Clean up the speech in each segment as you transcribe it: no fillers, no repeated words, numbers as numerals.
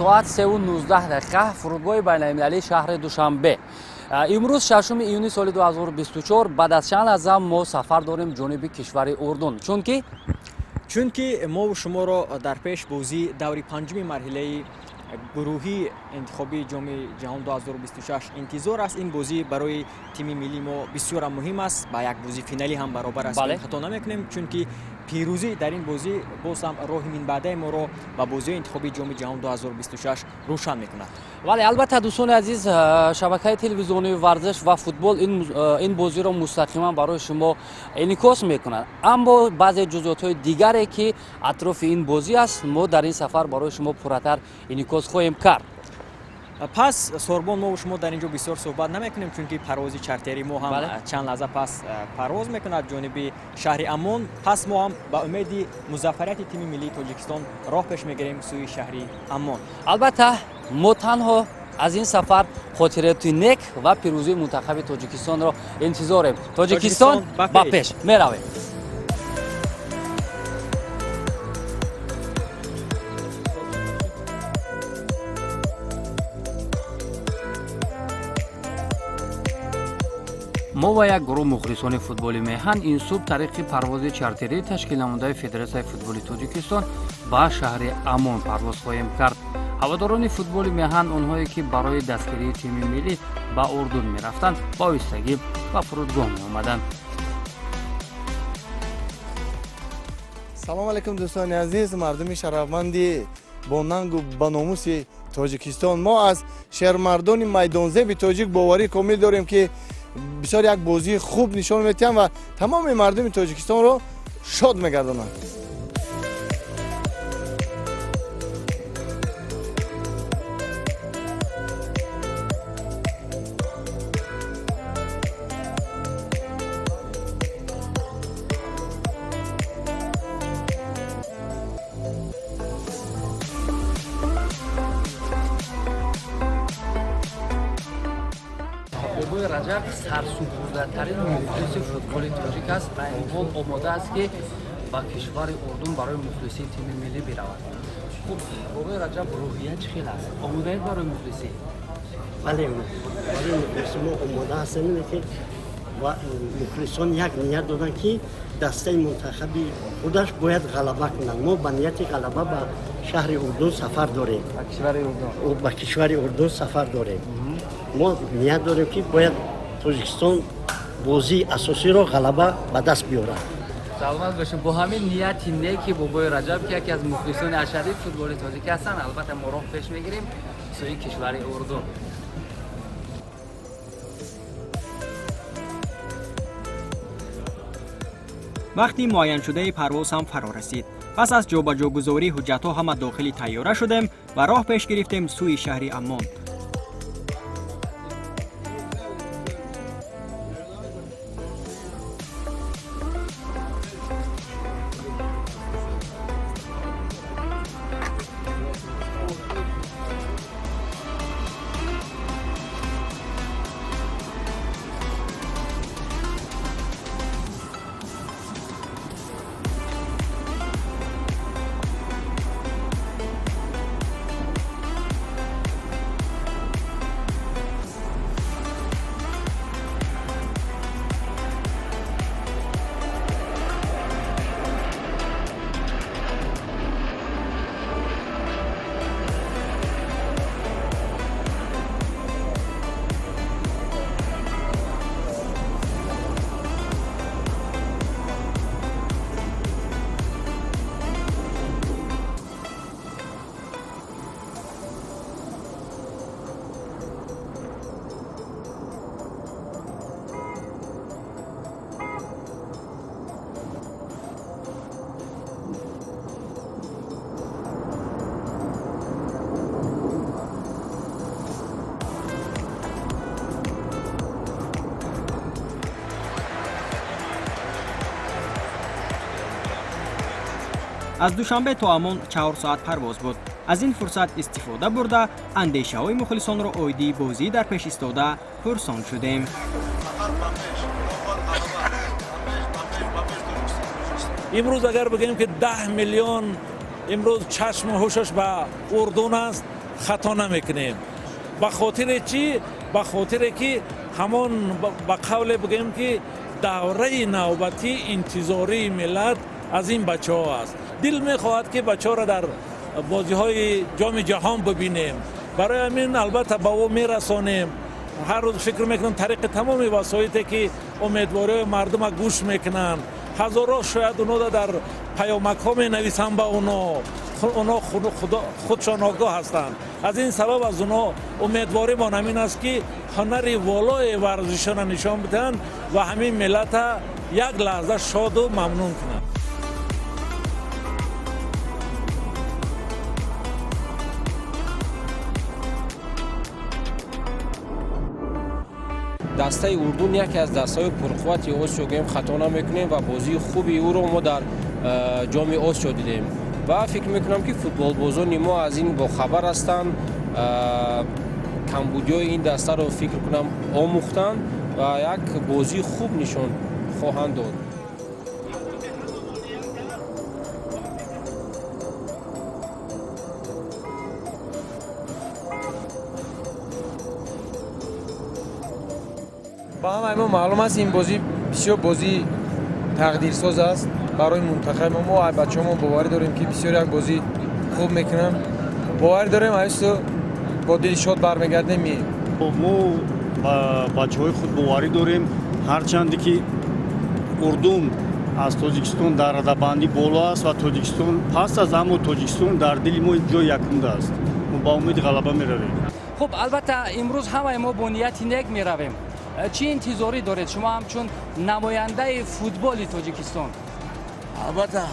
Соат 3:19, фурудгоҳи байналмилалии шаҳри Душанбе. Имрӯз, 6 июни соли 2024, баъд аз чанд лаҳза мо сафар дорем ҷониби кишвари Урдун, чунки мову шуморо дар пеш бозии даври панҷуми марҳилаи гурӯҳии интихобии Ҷоми ҷаҳон 2026 интизор аст. Ин бозӣ барои тими миллии мо бисёрам муҳим аст, ба як бозии финалӣ ҳам баробар аст, хато намекунем, чунки пирӯзӣ дар ин бозӣ боз ҳам роҳи минбаъдаи моро ба бозиҳои интихобии Ҷоми ҷаҳон 2026 рӯшан мекунад. Вале албатта, дӯстони азиз, шабакаи телевизионии варзиш ва футбол ин бозиро мустақиман барои шумо инъикос мекунад, аммо баъзе ҷузъиётҳои дигаре, ки атрофи ин бозӣ аст, мо дар ин сафар барои шумо пурратар инъикос хоҳем кард. Пас, Сорбон, мо шумо дар ин ҷо бисёр суҳбат намекунем, чунки парвози чартери мо ҳам чанд лаҳза пас парвоз мекунад ҷониби шаҳри Аммон. Пас мо ҳам ба умеди музаффарияти тими миллии Тоҷикистон роҳ пеш мегирем сӯи шаҳри Аммон. Албатта, мо танҳо аз ин сафар хотироти нек ва пирӯзии мунтахаби Тоҷикистонро интизорем. Тоҷикистон, ба пеш! Меравем. Мо ва як гурӯҳ мухлисони футболи меҳан ин субҳ тариқи парвози чартерӣ ташкилнамудаи Федератсияи футболи Тоҷикистон ба шаҳри Амон парвоз хоҳем кард. Ҳаводорони футболи меҳан, онҳое ки барои дастгирии тими миллӣ ба Урдун мерафтанд, ба оҳистагӣ ба фурудгоҳ меомаданд. Салом алейкум, дӯстони азиз, мардуми шарафманди бо нангу ба номуси Тоҷикистон. Мо аз шермардони майдонзеби тоҷик боварӣ комил дорем, ки бисёр як бозии хуб нишон медиҳам ва тамоми мардуми Тоҷикистонро шод мегардонанд. Бобои Раҷаб сарсупурдатарин мухлиси футболи тоҷик аст ва ҳол омода аст, ки ба кишвари Урдун барои мухлисии тими миллӣ биравад. Хуб, бобои Раҷаб, рӯҳия чӣ хел аст? Омодаед барои мухлисӣ? Бале, барои мухлисӣ мо омода ҳастем, ки мухлисон як ният доданд, ки дастаи мунтахаби худаш бояд ғалаба кунанд. Мо ба нияти ғалаба ба шаҳри Урдун сафар дорем, ба кишвари Урдун сафар дорем. Мо ният дорем, ки бояд Тоҷикистон бозии асосиро ғалаба ба даст биёрад. Саломат бошед. Бо ҳамин нияти неки бобои Раҷаб, ки яке аз мухлисони ашаддии футболи тоҷикӣ ҳастанд, албатта мо роҳ пеш мегирем сӯи кишвари Урдун. Вақти муайяншудаи парвоз ҳам фаро расид. Пас аз ҷобаҷогузории ҳуҷҷатҳо ҳама дохили тайёра шудем ва роҳ пеш гирифтем сӯи шаҳри Аммон. Аз Душанбе то Амон 4 соат парвоз буд. Аз ин фурсат истифода бурда, андешаҳои мухлисонро оидии бозӣ дар пеш истода пурсон шудем. Имрӯз агар бигӯем, ки 10 миллион имрӯз чашму ҳушаш ба Урдун аст. Хато намекунем. Ба хотире чӣ? Ба хотире ки ҳамон, ба қавле бигӯем, ки давраи навбатӣ интизории миллат аз ин бачаҳо аст. Дил мехоҳад, ки бачаҳоро дар бозиҳои Ҷоми Ҷаҳон бибинем. Барои ҳамин, албатта, ба ӯ мерасонем. Ҳар рӯз фикр мекунам, тариқи тамоми васоите ки умедвориҳои мардума гӯш мекунанд, ҳазорҳо шояд оно дар паёмакҳо менависанд ба оно, оно худшон огоҳ ҳастанд. Аз ин сабаб аз оно умедворимон ҳамин аст, ки ҳунари волои варзишона нишон бидиҳанд ва ҳамин миллата як лаҳза шоду мамнун кунанд. Дастаи Урдун яке аз дастаҳои пурқуввати Осиё гӯем, хато намекунем, ва бозии хуби ӯро мо дар Ҷоми Осиё дидем ва фикр мекунам, ки футболбозони мо аз ин бохабар ҳастанд, камбудиҳои ин дастаро, фикр кунам, омӯхтанд ва як бозии хуб нишон хоҳанд дод. Ба ҳамаи мо маълум аст, ин бозӣ бисёр бозии тақдирсоз аст барои мунтахаби мо. Бачаҳо, боварӣ дорем, ки бисёр як бозӣ хуб мекунанд. Боварӣ дорем, айсу бо дили шод бармегардем, меем. Мо ба бачаҳои худ боварӣ дорем, ҳарчанде ки Урдун аз Тоҷикистон дар радабандӣ боло аст ва Тоҷикистон паст аст, аммо Тоҷикистон дар дили мо ҷои якумда аст. Мо ба умеди ғалаба меравем. Хуб, албатта, имрӯз ҳамаи мо бо нияти нек меравем. Чӣ интизорӣ доред шумо ҳамчун намояндаи футболи Тоҷикистон? Албатта,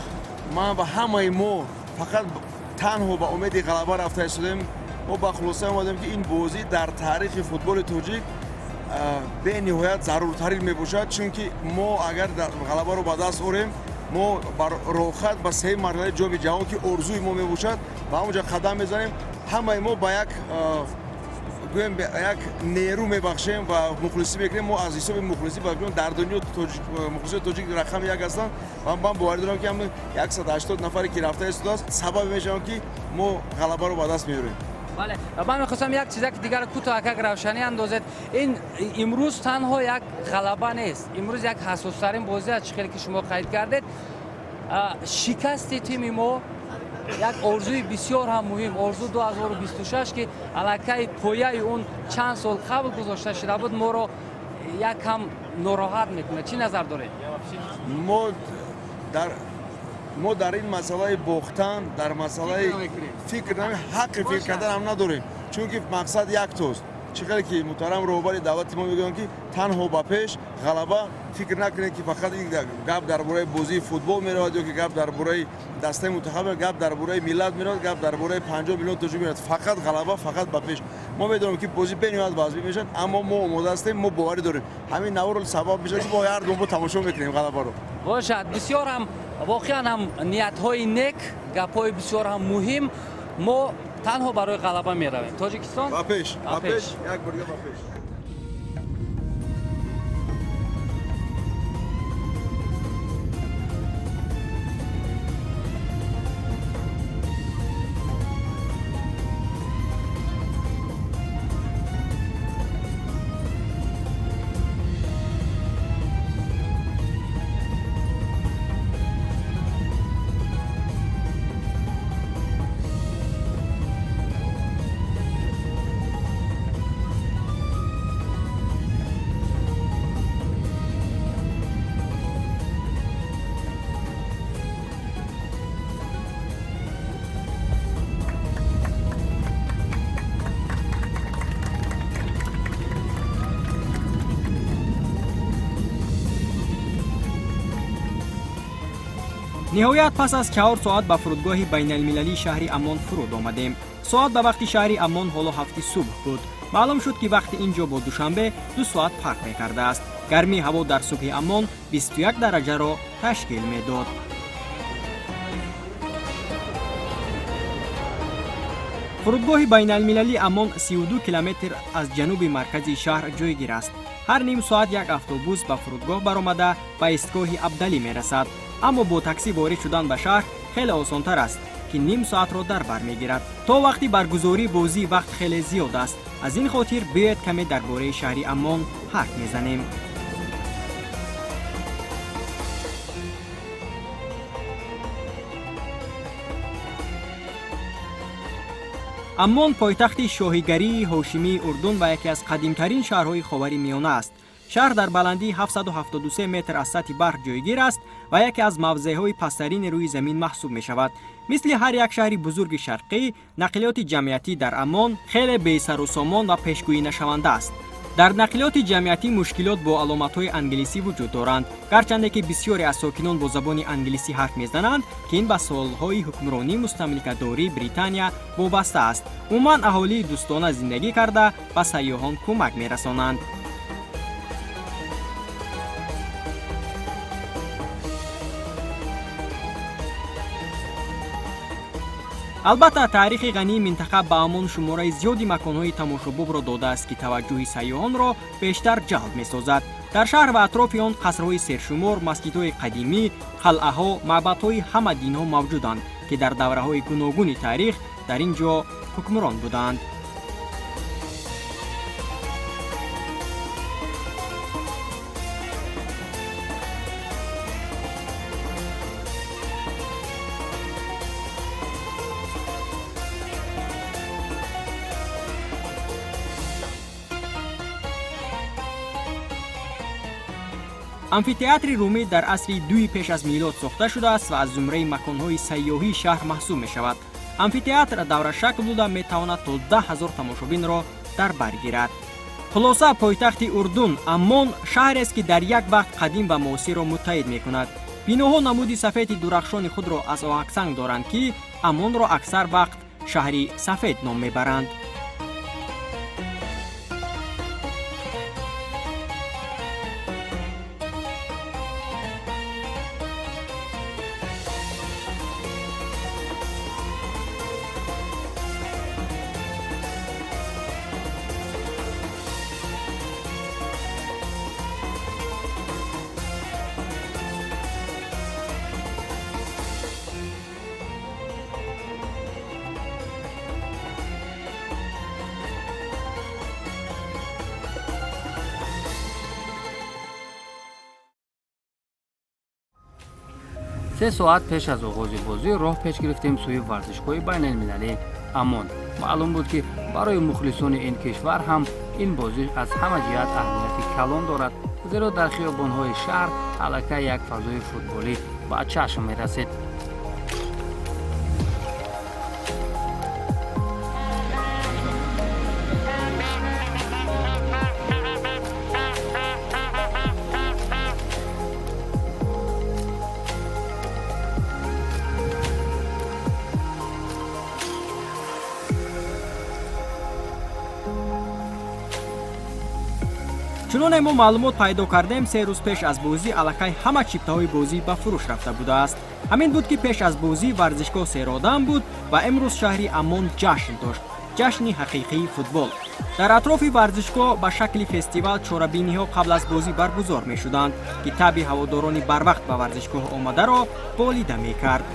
ман ба ҳамаи мо фақат танҳо ба умеди ғалаба рафта истодем. Мо ба хулоса омадем, ки ин бозӣ дар таърихи футболи тоҷик бениҳоят заруртарин мебошад, чунки мо агар ғалабаро ба даст орем, мо бар роҳхат ба сеюм марҳилаи Ҷоми Ҷаҳон, ки орзуи мо мебошад, ба ҳамонҷа қадам мезанем. Ҳамаи мо ба як, гӯем, як нерӯ мебахшем ва мухлисӣ мекунем. Мо аз ҳисоби мухлисӣ ба дар дунё мухлисои тоҷик рақами як ҳастанд ва ман боварӣ дорам, ки ҳамн 180 нафаре ки рафта истодааст, сабабе мешаванд, ки мо ғалабаро ба даст меорем. Бале, ман мехостам як чизаки дигар кӯтоҳакак равшанӣ андозед. Ин имрӯз танҳо як ғалаба нест, имрӯз як ҳассостарин бозӣ аст. Чӣ хеле ки шумо қайд кардед, шикасти тими мо як орзуи бисёр ҳам муҳим, орзу 2026, ки аллакай пояи он чанд сол қабл гузошта шуда буд, моро як кам нороҳат мекунад. Чӣ назар доред? Мо дар ин масъалаи бохтан, дар масъалаи фикр, ҳаққи фикр кардан ҳам надорем, чунки мақсад яктост. Чӣ хеле ки муҳтарам роҳбари давлати мо мегӯянд, ки танҳо ба пеш, ғалаба. Фикр накунед, ки фақат ин гап дар бораи бозии футбол меравад ё ки гап дар бораи дастаи мунтахаб. Гап дар бораи миллат меравад, гап дар бораи 50 миллион тоҷик меравад. Фақат ғалаба, фақат ба пеш. Мо медонем, ки бозӣ бениҳоят вазбӣ мешавад, аммо мо омода ҳастем, мо боварӣ дорем. Ҳамин наворо сабаб мешавад, ки мо ҳар ду тамошо мекунем ғалабаро. Бошад, бисёр ҳам, воқеан ҳам ниятҳои нек, гапҳои бисёр ҳам муҳим. Мо танҳо барои ғалаба меравем. Тоҷикистон ба пеш, ба пеш, як бор ба пеш! Ниҳоят, пас аз 4 соат ба фурудгоҳи байналмилалии шаҳри Аммон фуруд омадем. Соат ба вақти шаҳри Аммон ҳоло 7-и субҳ буд. Маълум шуд, ки вақти ин ҷо бо Душанбе 2 соат фарқ мекардааст. Гармии ҳаво дар субҳи Аммон 21 дараҷаро ташкил медод. Фурудгоҳи байналмилалии Аммон 32 километр аз ҷануби маркази шаҳр ҷойгир аст. Ҳар ним соат як автобус ба фурудгоҳ баромада, ба истгоҳи Абдалӣ мерасад, аммо бо таксӣ ворид шудан ба шаҳр хеле осонтар аст. ки ним соатро дар бар мегирад. То вақти баргузории бозӣ вақт хеле зиёд аст. Аз ин хотир биёед каме дар бораи шаҳри Аммон ҳарф мезанем. Аммон пойтахти шоҳигарии ҳошимии Урдун ва яке аз қадимтарин шаҳрҳои Ховари Миёна аст. Шаҳр дар баландии 773 метр аз сатҳи баҳр ҷойгир аст ва яке аз мавзеъҳои пасттарини рӯи замин маҳсуб мешавад. Мисли ҳар як шаҳри бузурги шарқӣ, нақлиёти ҷамъиятӣ дар Аммон хеле бесарусомон ва пешгӯӣ нашаванда аст. Дар нақлиёти ҷамъиятӣ мушкилот бо аломатҳои англисӣ вуҷуд доранд. Гарчанде ки бисёре аз сокинон бо забони англисӣ ҳарф мезананд, ки ин ба солҳои ҳукмронии мустамликадории Британия вобаста аст. Умуман, аҳолии дӯстона зиндагӣ карда, ба сайёҳон кӯмак мерасонанд. Албатта, таърихи ғании минтақа ба Аммон шумораи зиёди маконҳои тамошобобро додааст, ки таваҷҷӯҳи сайёҳонро бештар ҷалб месозад. Дар шаҳр ва атрофи он қасрҳои сершумор, масҷидҳои қадимӣ, қалъаҳо, маъбадҳои ҳама динҳо мавҷуданд, ки дар давраҳои гуногуни таърих дар ин ҷо ҳукмрон буданд. Амфитеатри румӣ дар асри дуи пеш аз милод сохта шудааст ва аз зумраи маконҳои сайёҳии шаҳр маҳсуб мешавад. Амфитеатр даврашакл буда, метавонад то 10 000 тамошобинро дар бар гирад. Хулоса, пойтахти Урдун Аммон шаҳрест, ки дар як вақт қадим ва муосирро муттаҳид мекунад. Биноҳо намуди сафеди дурахшони худро аз оҳаксанг доранд, ки Аммонро аксар вақт шаҳри сафед ном мебаранд. 3 соат пеш аз оғози бозӣ роҳ пеш гирифтем сӯи варзишгоҳи байналмилалии Аммон. Маълум буд, ки барои мухлисони ин кишвар ҳам ин бозӣ аз ҳама ҷиҳат аҳамияти калон дорад, зеро дар хиёбонҳои шаҳр аллакай як фазои футболӣ ба чашм мерасид. Чуноне мо маълумот пайдо кардем, 3 рӯз пеш аз бозӣ аллакай ҳама чиптаҳои бозӣ ба фурӯш рафта будааст. Ҳамин буд, ки пеш аз бозӣ варзишгоҳ серодам буд ва имрӯз шаҳри Аммон ҷашн дошт, ҷашни ҳақиқии футбол. Дар атрофи варзишгоҳ ба шакли фестивал чорабиниҳо қабл аз бозӣ баргузор мешуданд, ки таъби ҳаводорони барвақт ба варзишгоҳ омадаро болида мекард.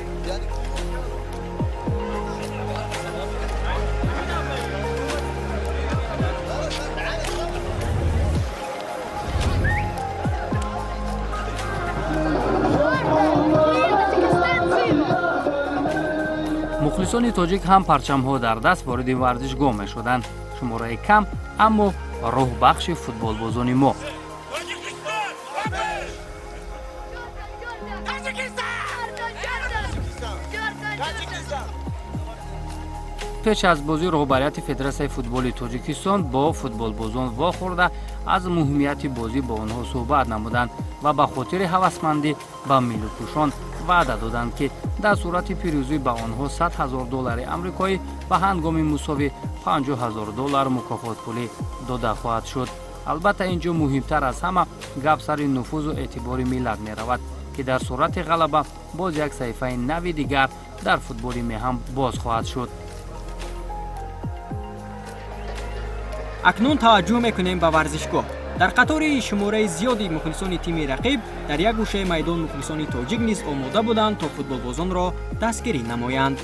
Мухлисони тоҷик ҳам парчамҳо дар даст вориди варзишгоҳ мешуданд. Шумораи кам, аммо рӯҳбахши футболбозони мо. Пеш аз бозӣ роҳбарияти Федератсияи футболи Тоҷикистон бо футболбозон вохӯрда, аз муҳимияти бозӣ бо онҳо суҳбат намуданд ва ба хотири ҳавасмандӣ ба миллипӯшон ваъда доданд, ки дар сурати пирӯзӣ ба онҳо 100 ҳазор доллари амрикоӣ ва ҳангоми мусовӣ 50 ҳазор доллар мукофотпулӣ дода хоҳад шуд. Албатта, ин ҷо муҳимтар аз ҳама гап сари нуфузу эътибори миллат меравад, ки дар сурати ғалаба боз як саҳифаи нави дигар дар футболи меҳан боз хоҳад шуд. Акнун таваҷҷӯҳ мекунем ба варзишгоҳ. Дар қатори шумораи зиёди мухлисони тими рақиб дар як гӯшаи майдон мухлисони тоҷик низ омода буданд, то футболбозонро дастгирӣ намоянд.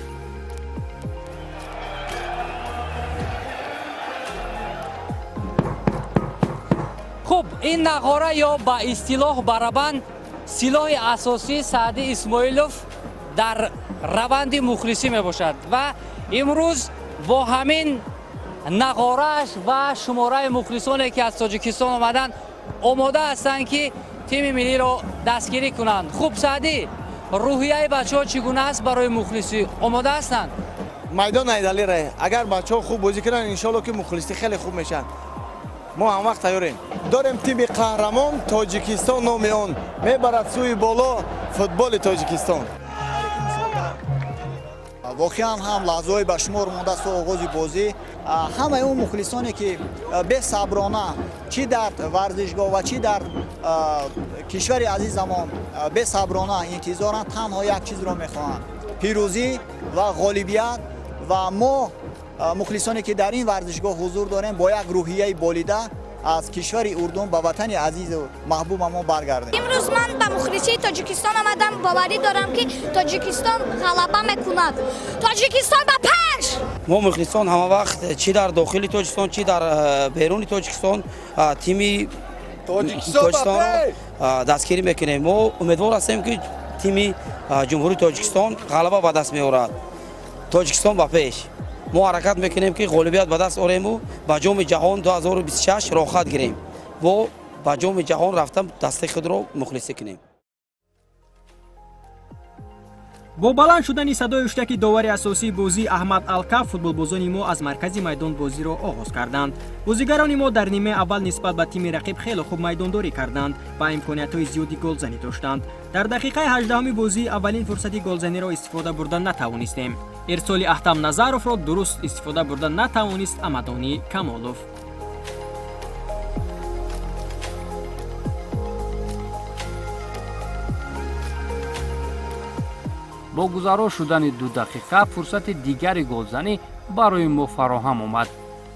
Хуб, ин нағора ё ба истилоҳ барабан силоҳи асосии Саъдӣ Исмоилов дар раванди мухлисӣ мебошад ва имрӯз бо ҳамин нағорааш ва шумораи мухлисоне ки аз Тоҷикистон омаданд, омода ҳастанд ки тими миллиро дастгирӣ кунанд. Хуб, Саъдӣ, рӯҳияи бачаҳо чӣ гуна аст? Барои мухлисӣ омода ҳастанд? Майдон айдалира, агар бачаҳо хуб бозӣ кунанд, иншоалло ки мухлисӣ хеле хуб мешаванд. Мо ҳамвақт тайёрем. Дорем тими қаҳрамон Тоҷикистон, номи он мебарад сӯи боло футболи Тоҷикистон. Воқеан ҳам лаҳзаҳои ба шумор мондааст то оғози бозӣ. Ҳамаи он мухлисоне ки бесаброна чӣ дар варзишгоҳ ва чӣ дар кишвари азизамон бесаброна интизоранд, танҳо як чизро мехоҳанд: пирӯзӣ ва ғолибият. Ва мо мухлисоне ки дар ин варзишгоҳ ҳузур дорем, бо як рӯҳияи болида аз кишвари Урдун ба ватани азизу маҳбубамон баргардем. Имрӯз ман ба мухлисии Тоҷикистон омадам, боварӣ дорам ки Тоҷикистон ғалаба мекунад. Тоҷикистон ба пеш! Мо мухлисон ҳама вақт чӣ дар дохили Тоҷикистон, чӣ дар беруни Тоҷикистон тими Тоҷикистонро дастгирӣ мекунем. Мо умедвор ҳастем ки тими Ҷумҳурии Тоҷикистон ғалаба ба даст меорад. Тоҷикистон ба пеш! Мо ҳаракат мекунем ки ғолибият ба даст орему ба Ҷоми ҷаҳон 2026 роҳхат гирем. Бо ба Ҷоми ҷаҳон рафта дастаи худро мухлисӣ кунем. Бо баланд шудани садои ҳуштаки довари асосии бозӣ Аҳмад Алкаф, футболбозони мо аз маркази майдон бозиро оғоз карданд. Бозигарони мо дар нимаи аввал нисбат ба тими рақиб хеле хуб майдондорӣ карданд ва имкониятҳои зиёди голзанӣ доштанд. Дар дақиқаи 18-уми бозӣ аввалин фурсати голзаниро истифода бурда натавонистем. Ирсоли Аҳтам Назаровро дуруст истифода бурда натавонист Амадонӣ Камолов. Бо гузаро шудани 2 дақиқа фурсати дигари голзанӣ барои мо фароҳам омад.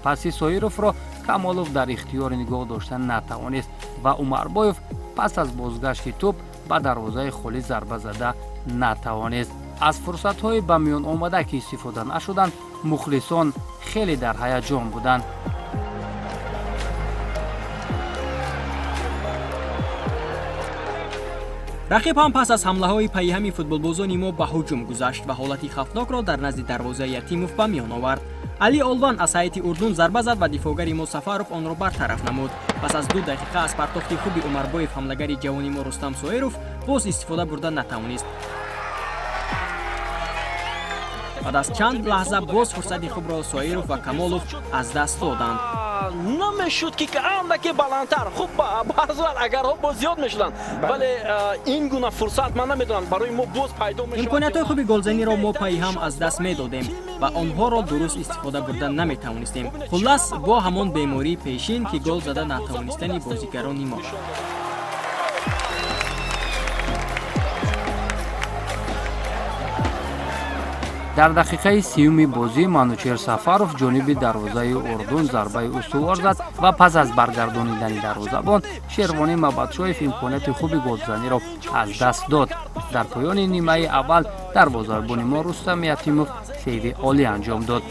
Паси Соировро Камолов дар ихтиёри нигоҳ дошта натавонист ва Умарбоев пас аз бозгашти тӯб ба дарвозаи холӣ зарба зада натавонист. Аз фурсатҳои ба миён омада ки истифода нашуданд, мухлисон хеле дар ҳаяҷон буданд. Рақиб ҳам пас аз ҳамлаҳои пайҳами футболбозони мо ба ҳуҷум гузашт ва ҳолати хавфнокро дар назди дарвозаи Ятимов ба миён овард. Али Олван аз ҳайати Урдун зарба зад ва дифоъгари мо Сафаров онро бартараф намуд. Пас аз 2 дақиқа аз партофти хуби Умарбоев ҳамлагари ҷавони мо Рустам Соиров боз истифода бурда натавонист. Баъд аз чанд лаҳза боз фурсати хубро Соиров ва Камолов аз даст доданд. Намешуд ки андаке баландтар, хуб, баъзан агарҳо боз зиёд мешуданд, вале ин гуна фурсат ман намедонам барои мо боз пайдо мешавад. Имкониятҳои хуби голзаниро мо пайҳам аз даст медодем ва онҳоро дуруст истифода бурда наметавонистем. Хуллас, бо ҳамон бемории пешин ки гол зада натавонистани бозигарони мо. Дар дақиқаи 30-уми бозӣ Манучер Сафаров ҷониби дарвозаи Урдун зарбаи устувор зад ва пас аз баргардонидани дарвозабон Шервонӣ Мабадшоев имконияти хуби голзаниро аз даст дод. Дар поёни нимаи аввал дарвозабони мо Рустам Ятимов сейви олӣ анҷом дод.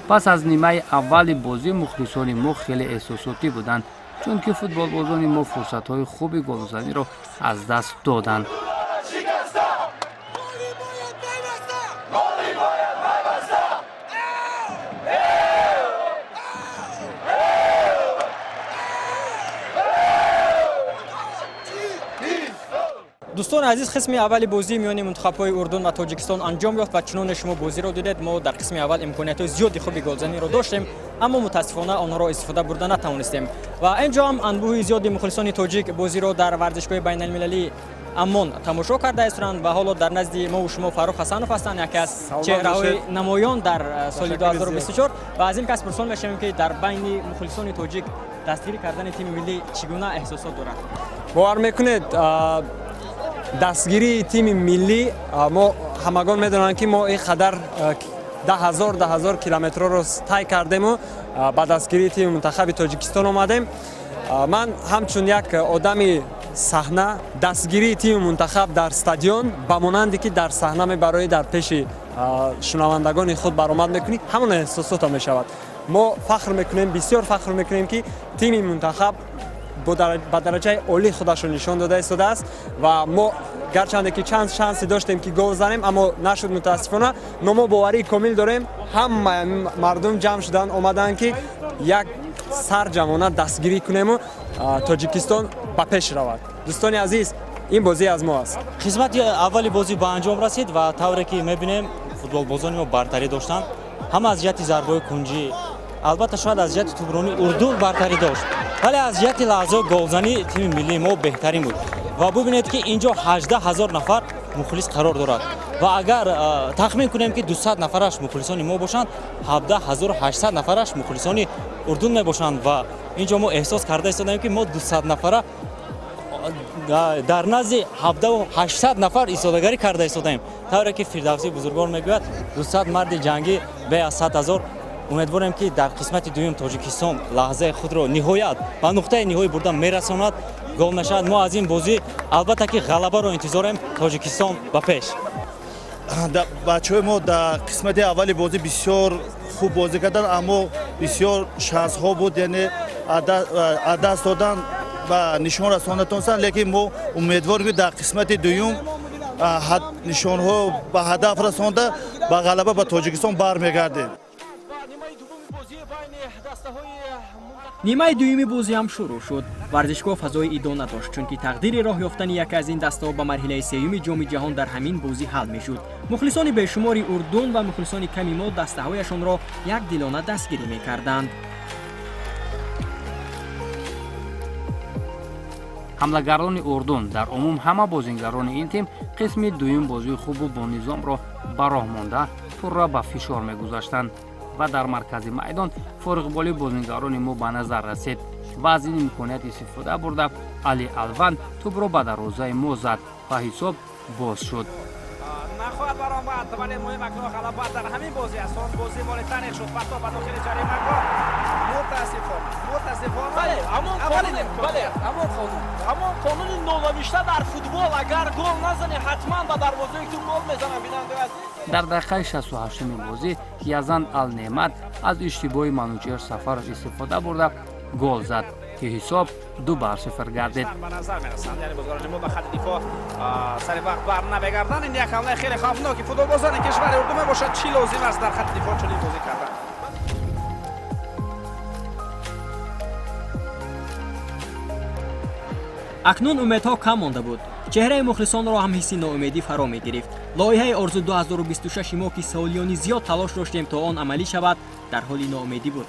Пас аз нимаи аввали бозӣ мухлисони мо хеле эҳсосотӣ буданд, чунки футболбозони мо фурсатҳои хуби голзаниро аз даст доданд. Дӯстони азиз, қисми аввали бозии миёни мунтахабҳои Урдун ва Тоҷикистон анҷом ёфт ва чуноне шумо бозиро дидед, мо дар қисми аввал имкониятҳои зиёди хуби голзаниро доштем, аммо мутаассифона онҳоро истифода бурда натавонистем. Ва ин ҷо ҳам анбӯҳи зиёди мухлисони тоҷик бозиро дар варзишгоҳи байналмилалии Аммон тамошо карда истанд ва ҳоло дар назди мо шумо Фаррух Ҳасанов ҳастанд, яке аз чеҳраҳои намоён дар соли 2024, ва аз ин кас пурсон мешавем ки дар байни мухлисони тоҷик дастгирӣ кардани тими миллӣ чӣ гуна эҳсосот дорад. Бовар мекунед, дастгирии тими миллӣ мо ҳамагон медонанд ки мо ин қадар 10,000 километрро тай кардему ба дастгирии тими мунтахаби Тоҷикистон омадем. Ман ҳамчун як одами саҳна дастгирии тими мунтахаб дар стадион ба монанде ки дар саҳна мебароӣ, дар пеши шунавандагони худ баромад мекунӣ, ҳамон эҳсосото мешавад. Мо фахр мекунем, бисёр фахр мекунем, ки тими мунтахаб ба дараҷаи олӣ худашро нишон дода истодааст ва мо гарчанде ки чанд шансе доштем, ки гол занем, аммо нашуд, мутаассифона. Но мо боварии комил дорем, ҳама мардум ҷамъ шудан омаданд, ки як сар ҷамъона дастгирӣ кунему Тоҷикистон ба пеш равад. Дӯстони азиз, ин бозӣ аз мо аст. Қисмати аввали бозӣ ба анҷом расид ва тавре ки мебинем, футболбозони мо бартарӣ доштанд ҳама аз ҷиҳати зарбаҳои кунҷӣ. Албатта, шояд аз ҷиҳати тӯбронӣ Урдун бартарӣ дошт, вале аз ҷиҳати лаҳзаи голзанӣ тими миллии мо беҳтарин буд. Ва бубинед, ки инҷо 18 000 нафар мухлис қарор дорад ва агар тахмин кунем, ки 200 нафараш мухлисони мо бошанд, 17 800 нафараш мухлисони Урдун мебошанд. Ва инҷо мо эҳсос карда истодаем, ки мо 200 нафара дар назди 17 800 нафар истодагарӣ карда истодаем. Тавре ки Фирдавсии бузургвор мегӯяд, 200 марди ҷангӣ бе аз 100 000. Умедворем, ки дар қисмати дуюм Тоҷикистон лаҳзаи худро ниҳоят ба нуқтаи ниҳоӣ бурда мерасонад, гол мешавад. Мо аз ин бозӣ, албатта, ки ғалабаро интизорем. Тоҷикистон ба пеш! Бачаҳои мо дар қисмати аввали бозӣ бисёр хуб бозӣ карданд, аммо бисёр шансҳо буд, яъне аз даст додан, ба нишон расонда тонистанд. Лекин мо умедворем, ки дар қисмати дуюм нишонҳо ба ҳадаф расонда, ба ғалаба ба Тоҷикистон бармегардем. Нимаи дуюми бозӣ ҳам шурӯъ шуд. Варзишгоҳ фазои идона дошт, чунки тақдири роҳ ёфтани яке аз ин дастаҳо ба марҳилаи сеюми Ҷоми Ҷаҳон дар ҳамин бозӣ ҳал мешуд. Мухлисони бешумори Урдун ва мухлисони ками мо дастаҳояшонро якдилона дастгирӣ мекарданд. Ҳамлагарони Урдун, дар умум ҳама бозингарони ин тим, қисми дуюм бозии хубу бонизомро ба роҳ монда, пурра ба фишор мегузаштанд ва дар маркази майдон фориғболи бозингарони мо ба назар расид ва аз ин имконият истифода бурда, Али Алван тӯбро ба дарвозаи мо зад ва ҳисоб боз шуд. Нахоҳад баромад, вале муҳим акнун ғалаба дар ҳамин бозӣ аст. Он бозӣ моли таърих шуд. Партоб ба дохили ҷаримагоҳ, мутаассифона, мутаассифона. Бале, ҳамон қонун, бале, ҳамон қонун, ҳамон қонуни нонавишта дар футбол: агар гол назанӣ, ҳатман ба дарвозаи ту гол мезананд. Бинандаи азиз, дар дақиқаи 68-уми бозӣ Язан Алнемат аз иштибоҳи Манучер Сафаров истифода бурда, гол зад, ки ҳисоб 2-0 гардид. Ба назар мерасанд, яъне бозигарони мо ба хатти дифоъ сари вақт бар намегарданд. Ин як ҳамлаи хеле хавфноки футболбозони кишвари Урдун мебошад. Чӣ лозим аст дар хатти дифоъ чунин бозӣ кардан? Акнун умедҳо кам монда буд. Чеҳраи мухлисонро ҳам ҳисси ноумедӣ фаро мегирифт. Лоиҳаи Орзу 2026 мо, ки солиёни зиёд талош доштем, то он амалӣ шавад, дар ҳоли ноумедӣ буд.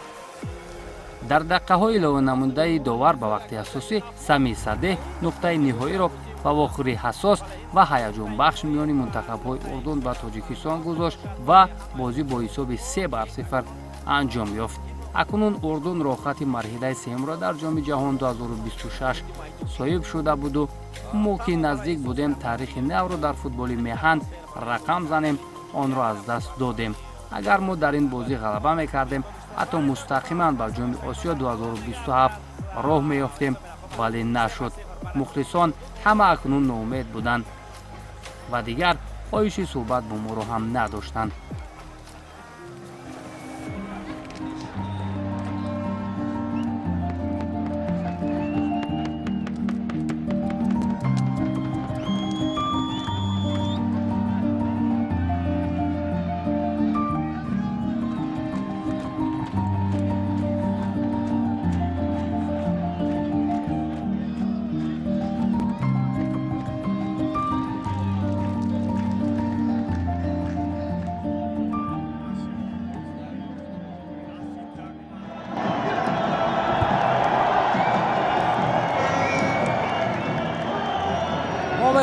Дар дақиқаҳои илованамудаи довар ба вақти асосӣ Сами Садеҳ нуқтаи ниҳоиро ба вохӯрии ҳассос ва ҳаяҷонбахш миёни мунтахабҳои Урдун ва Тоҷикистон гузошт ва бозӣ бо ҳисоби 3-0 анҷом ёфт. Акнун Урдун роҳхати марҳилаи сеюмро дар Ҷоми Ҷаҳон 2026 соҳиб шуда буду мо, ки наздик будем таърихи навро дар футболи меҳан рақам занем, онро аз даст додем. Агар мо дар ин бозӣ ғалаба мекардем, ҳатто мустақиман ба Ҷоми Осиё 2027 роҳ меёфтем, вале нашуд. Мухлисон ҳама акнун ноумед буданд ва дигар хоҳиши суҳбат бо моро ҳам надоштанд.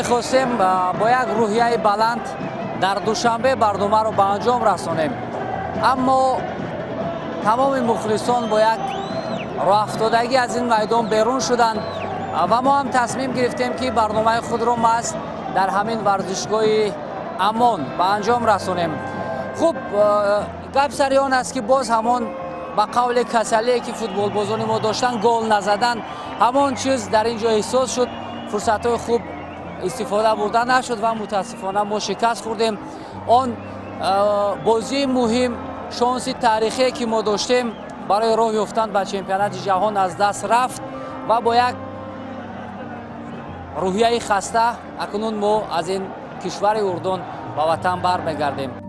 Мехостем бо як рӯҳияи баланд дар Душанбе барномаро ба анҷом расонем, аммо тамоми мухлисон бо як роҳафтодагӣ аз ин майдон берун шуданд ва мо ҳам тасмим гирифтем, ки барномаи худро маҳз дар ҳамин варзишгоҳи Амон ба анҷом расонем. Хуб, гап сари он аст, ки боз ҳамон ба қавли касалие, ки футболбозони мо доштанд, гол назадан, ҳамон чиз дар ин ҷо эҳсос шуд. Фурсатҳои хуб истифода бурда нашуд ва мутаассифона мо шикаст хӯрдем. Он бозии муҳим, шонси таърихие, ки мо доштем. Барои роҳ ёфтан ба чемпионати ҷаҳон аз даст рафт ва бо як рӯҳияи хаста акнун мо аз ин кишвари Урдун ба ватан бармегардем.